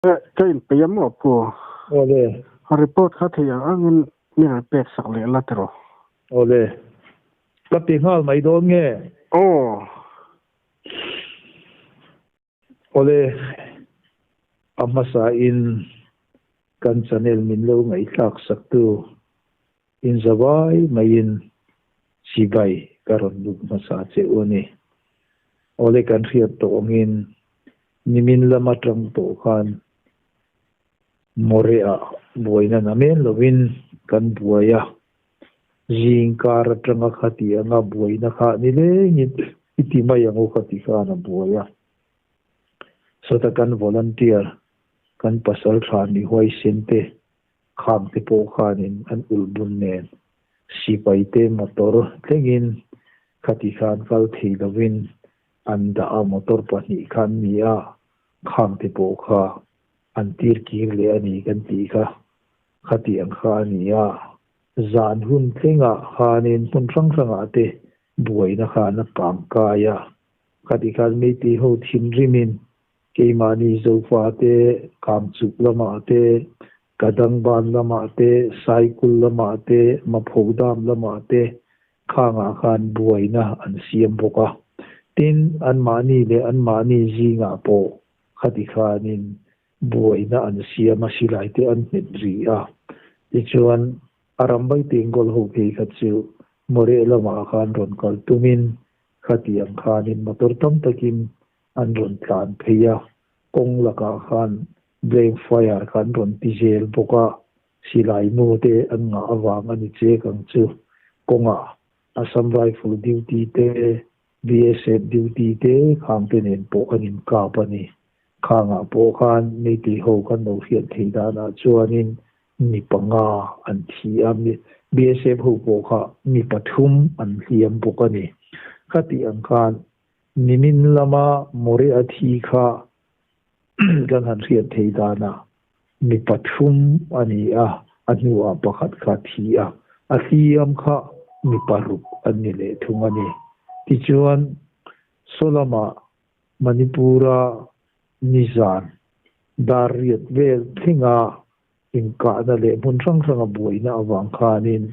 Ka inpeih a maw Pu? Awle. Report kha theih ang angin min rawn pek sak leh la tiraw? Awle. Ka ti nghal mai dawn nge? Aw. Awle. A hmasa in kan channel min lo ngaihthlak sak tu in zavai maiin chibai ka rawn lut hmasa che u a ni. Awle kan hriat tawh angin Nimin lam atang tawh khan Moreah buaina namen lovin kan buai a, zing kar atanga khati anga buaina kha ni lengin i ti mai ang u khati khan a buai a. Sawta kan volunteer, kan pasal tha ni huaisen te khang te pawh khanin an ulh bun nen sipai te motor thlengin khati khan kal thei lovin An dah a motor pahnih kha an ni a, khang te pawh kha an tir kir leh a ni kan tih kha khatiang kha a ni a. Zan hun thlengah khanin hmun hrang hrangah te buaina khan a kang kai a, khati khan meitei ho thinrimin keimahni Zofa te, Kangchuk lamah te, Kadangban lamah te, Saikul lamah te, Maphodam lamah te Khangah khan buaina an siam bawk a, tin, anmahni leh anmahni zingah pawh khati khanin buaina an siam a, silai te an hmet ri a. Tichuan, a ram vai Bengal ho phei kha chu Moreh lamah khan rawn kal tumin khati ang khanin motor tam takin an rawn tlan phei a, kawng lakah khan blank fire kha an rawn ti zel bawk a, Silai mu te an ngah avang a ni chek ang chu. Kawngah Assam Rifle duty te, BSF duty te khang te nen pawh an inkap a ni. Khangah pawh khan Meitei ho kan lo hriat theih danah chuanin mi panga an thi a, BSF ho pawh kha mi pathum an hliam bawk a ni. Khatih ang khan nimin lama Moreh a thi kha kan han hriat theih danah Mi pathum a ni a, a hnuah pakhat kha a thi a, a hliam kha mi paruk an ni leh thung a ni. Tichuan, Sawlamah Manipura nizan dar riat vel thlenga inkahna leh hmun hrang hranga buaina avang khanin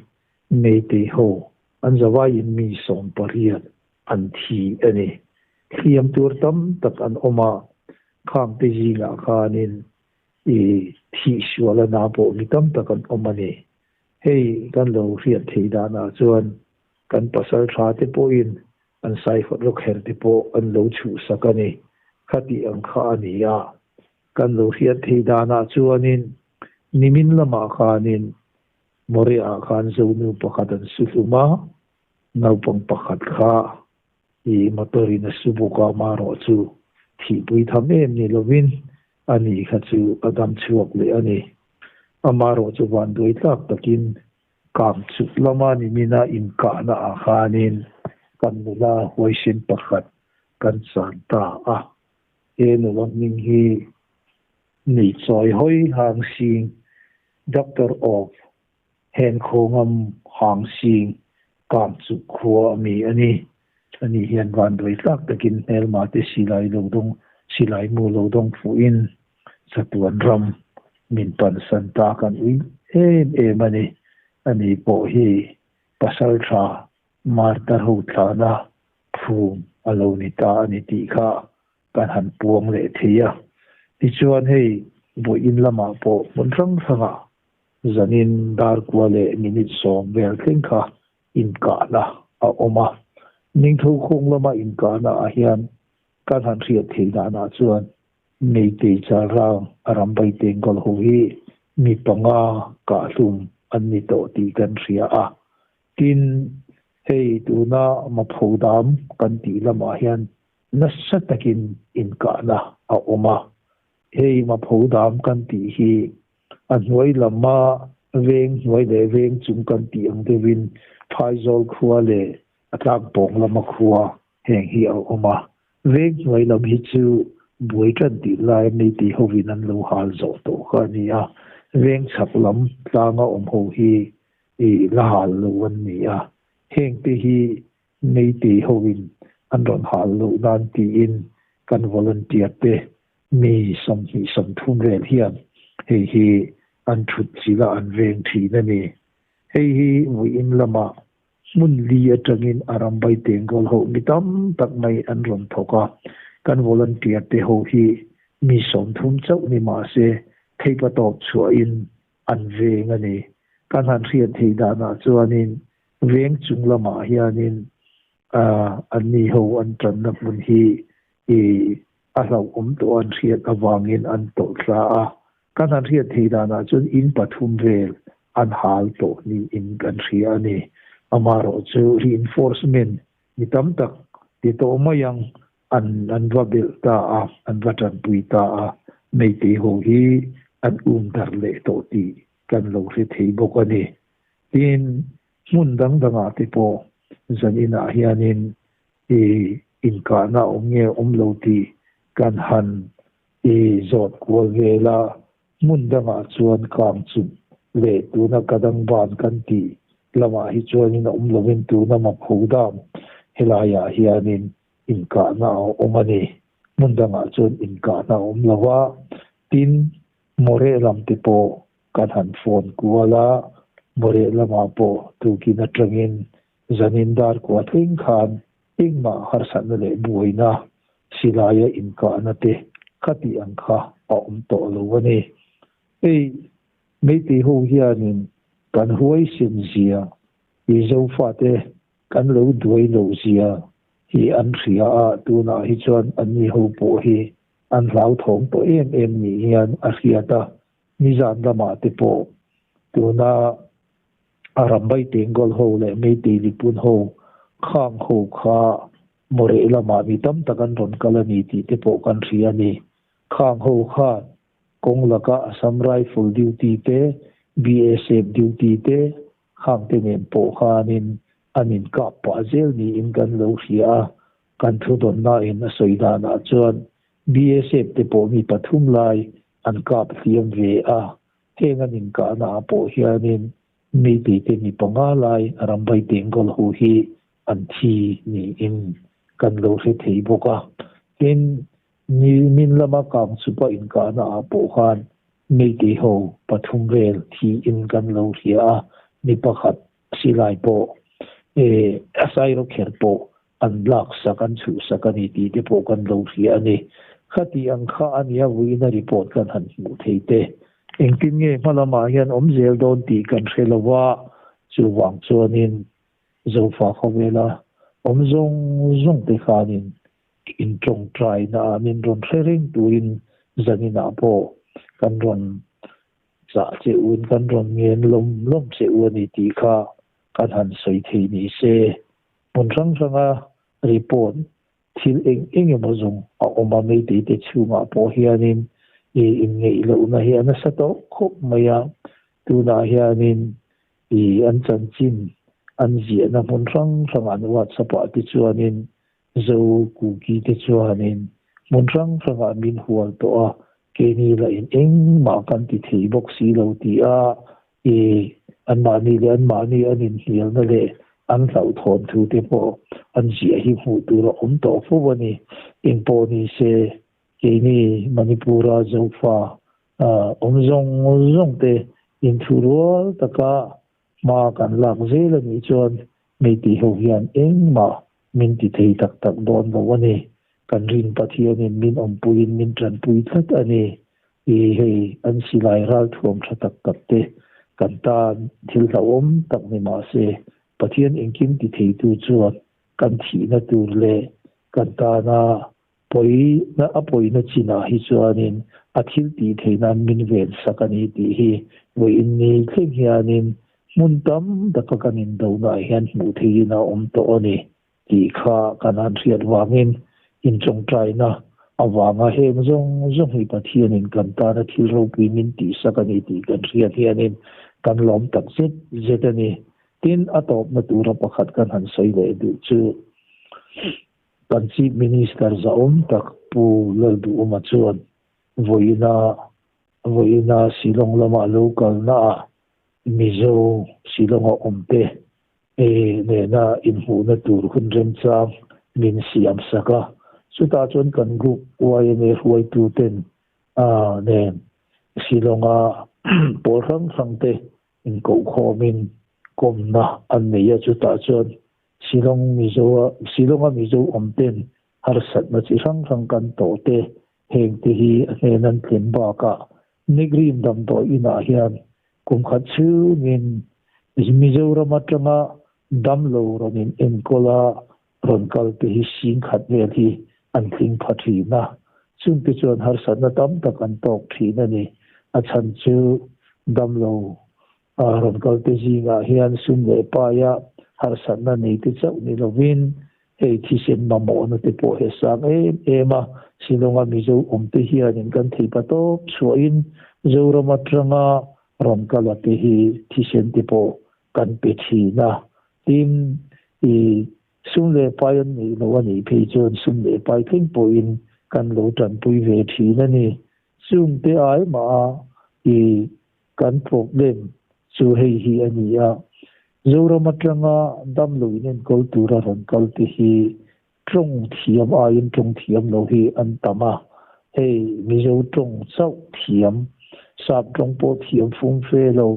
Meitei ho an zavaiin mi 18 an thi a ni. Hliam tur tam tak an awm a, khangte zingah khanin i thih sual a na pawh mi tam tak an awm a ni. Hei kan lo hriat theih danah chuan kan pasal tha te pawhin an saihawt rawkher te pawh an lo chhuhsak a ni. Khatih ang kha a ni a, kan lo hriat theih danah chuanin nimin lamah khanin Mawriah khan Zonu pakhat an su hlum a, Naupang pakhat kha i motor in a su bawk a, amaherawh chu thihpui tham em ni lovin a ni kha chu a dam chhuak leh a ni. Amaherawh chu vanduai tlak takin kang chuk lama nimina inkahna ah khanin kan nula huaisen pakhat kan chan ta a. He nula hming hi Ni Chawi Hawi Hang Sing, Doctor of Heng khawngam hang sing kang chu khua a mi a ni. Ani hian vanduai tlak takin hmelma te silai lo dawng silai mu lo dawng fuhin chatuan ram min pansan ta kan ui em em a ni. Ani pawh hi pasaltha martar ho tlana phum a lo ni ta a ni tih kha kan han puang leh thei a. Tichuan hei vawiin lamah pawh hmun hrang hrangah Zanin dar kua leh minute 10 vel thleng kha inkahna a awm a. Ningtho khawng lama inkahna ah hian kan han hriat theih danah chuan Meitei Chalrang a rambai Tenggol ho hi mi panga kahhlum an ni tawh tih kan hria a. Tin, hei tuna Maphodam kan tih lamah hian nasa takin inkahna a awm a. Hei Maphodam kan tih hi A hnuai lama veng hnuai leh veng chung kan tih ang deuhin Phaizawl khua leh a tlakbawng lama khua heng hi a awm a. Veng hnuai lam hi chu buai tan tih lai meitei hovin an lo hal zawh tawh kha a ni a. Veng chhak lam tlanga awm ho hi i la hal lo an ni a. Hengte hi meitei hovin an rawn hal loh nan tiin kan volunteer te. Mi 20, 30 vel hian hei hi an thut chilh a, an veng thin a ni. Hei hi vawiin lamah hmun li atangin Arambai Tengkawl ho mi tam tak mai an rawn thawk a, kan volunteer te ho hi mi 30 chauh ni mah se theihpatawp chhuahin an veng a ni. Kan han hriat theih danah chuanin veng chung lamah hianin anni ho an tanna hmun hi a hlauhawm tawh an hriat avangin an tawlh thla a. Kan han hriat theih danah chuan in pathum vel an hal tawh niin kan hria a ni. Amaherawhchu reinforcement mi tam tak ti tawh mai ang an an va belh ta a, an va tanpui ta a, Meitei ho hi an um dar leh tawh tih kan lo hre thei bawk a ni. Tin, hmun dang dangah te pawh zaninah hianin i inkahna awm nge awm lo tih kan han i zawt kual vel a, hmun dangah chuan kang chum leh tuna ka dang ban kan tih lamah hi chuanin a awm lovin tuna Mapho Dam helaiah hianin inkahna a awm a ni. Hmun dangah chuan inkahna a awm lo va, tin, Moreh lam te pawh kan han phone kual a, Moreh lamah pawh tukin atangin zanin dar kua thleng khan engmah harsatna leh buaina silaia inkahna te kha tih ang kha a awm tawh lo a ni. Hei Meitei ho hianin kan huaisen zia i Zofate kan lo duai loh zia hi an hria a, tunah hi chuan anni ho pawh hi an hlauthawng tawh em em ni hian a hriat a, nizan lamah te pawh tuna a Rambai Tengol ho leh Meitei Lipun ho khang ho kha Mawreh lamah mi tam tak an rawn kal a ni tih te pawh kan hria a ni. Khang ho khan kawng laka Assam Rifle duty te, BSF duty te khang te nen pawh khanin an inkap pah zel niin kan lo hria a, kan thudawnnain a sawi danah chuan BSF te pawh mi pathum lai an kap hliam ve a, heng an inkahna ah pawh hianin Meitei te mi panga lai Rambai Tengol ho hi an thi niin kan lo hre thei bawk a. Tin, ni min lama kang chupa inkahna ah pawh khan Meitei ho pathum vel thiin kan lo hria a, mi pakhat silai pawh a sairawkher pawh an lak sak, an chhuh sak a ni tih te pawh kan lo hria a ni. Khati ang kha a nia vuina report kan han hmuh thei te. Engtin nge hma lamah hian awm zel dawn tih kan hre lo va, chuvang chuanin Zofa khawvela awm zawng zawng te khanin in tawngtaina ah min rawn hre reng turin zaninah pawh kan rawn chah che u in kan rawn ngen lawm lawm che u a ni tih kha kan han sawi thei ni se. Hmun hrang hranga report thil eng eng emaw zawng a awm a, Meitei te chhungah pawh hianin i inngeih lohna hi a nasa tawh khawp mai a, tunah hianin i an chanchin an ziahna hmun hrang hrangah an WhatsApp ah te chuanin Zo Kuki te chuanin hmun hrang hrangah min hual tawh a, keini lah in engmah kan ti thei bawk si lo tih a i anmahni leh anmahni an inhnialna leh an hlauhthawn thu te pawh an ziah hi hmuh tur a awm tawh fo a ni. Engpawh ni se, keini Manipura Zofa awm zawng zawng te inthurual taka hma kan lak zel a nih chuan Meitei ho hian engmah min ti thei tak tak dawn lo a ni. Kan rin Pathianin min awmpuiin min tanpui tlat a ni. I hei an silai ralthuam tha tak tak te kan tan thil hlauhawm tak ni mah se Pathian engkim ti theitu chuan kan thihna tur leh kan tana pawina a pawina chinah hi chuanin a thil tih theih nan min ven sak a ni tih hi vawiin ni thleng hianin hmun tam taka kan indonaah hian hmuh theihin a awm tawh a ni tih kha kan han hriat vangin intawngtaina avanga heng zawng zawng hi Pathianin kan tana thil ropui min tihsak a ni tih kan hriat hianin kan lawm tak zet zet a ni. Tin, a tawpna tura pakhat kan han sawi leh duh chu Kan Chief Minister zahawm tak Pu Lalduhawma chuan vawiina vawiina Shillong lama lo kalnaah Mizo Shillonga awmte nena inhmuhna tur hun remchang min siam sak a. Chutah chuan kan group YMA hruaituten nen Shillong-a pawl hrang hrangte inkohkhawmin kawmna an nei a, chutah chuan Shillong Mizo-a Shillong-a Mizo awmten harsatna chi hrang hrang kan tawh te heng te hi a hnen an tlem bakah Nigrim damdawi inah hian kum khat chhungin Mizoram atanga damlo rawn in enkawl a rawn kal te hi sing khat vel hi an tling pha thin a, chungte chuan harsatna tam tak an tawk thin a ni. A chhan chu damlo rawn kal te zingah hian sum leh paia harsatna nei te chauh ni lovin hei thisen mamawhna te pawh he sang em em a, Shillong-a Mizo awmte hianin kan thei pa tawp chhuahin Zoram atanga rawn kal a te hi thisen te pawh kan pe thin a. Tin, i sum leh pai an neih loh a nih phei chuan sum leh pai thleng pawhin kan lo tanpui ve thin a ni. Chungte ai mah a i kan problem chu hei hi a ni a, Zoram atanga damlo inenkawl tura rawn kal te hi tawng thiam aiin tawng thiam lo hi an tam a, hei Mizo tawng chauh thiam, Sap tawng pawh thiam fumfe lo,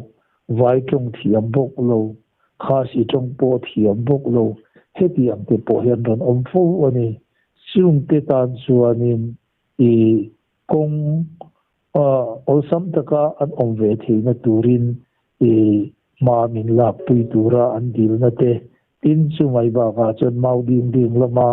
Vai tawng thiam bawk lo, Khasi tawng pawh thiam bawk lo, hetiang te pawh hian rawn awm fo a ni. Chungte tan chuanin i kawng awlsam taka an awm ve theihna turin i hma min lakpui tura an dilna te, tin chu mai bakah chuan mau ding ding lama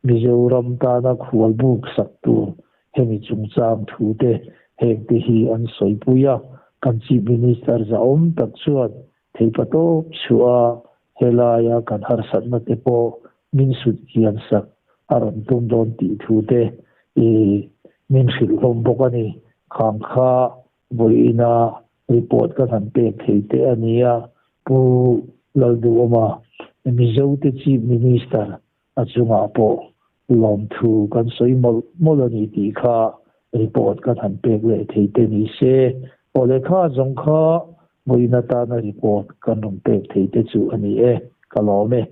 Mizoram tana khual buk sak tur hemi chungchang thu te heng te hi an sawipui a, kan Chief Minister zahawm tak chuan theihpatawp chhuah a helaia kan harsatna te pawh min sut hian sak a rawn tum dawn tih thu te i min hrilh hlawm bawk a ni. Khang kha vawiina report ka han pek thei te a nia, Pu Lalduhawma, Mizote Chief Minister a chungah pawh lawmthu kan sawi mawlh mawlh a ni tih kha report kan han pek leh thei te ni se. Aw lehkha zawng kha vawiin atana report kan rawn pek thei te chu a ni e, ka lawm e.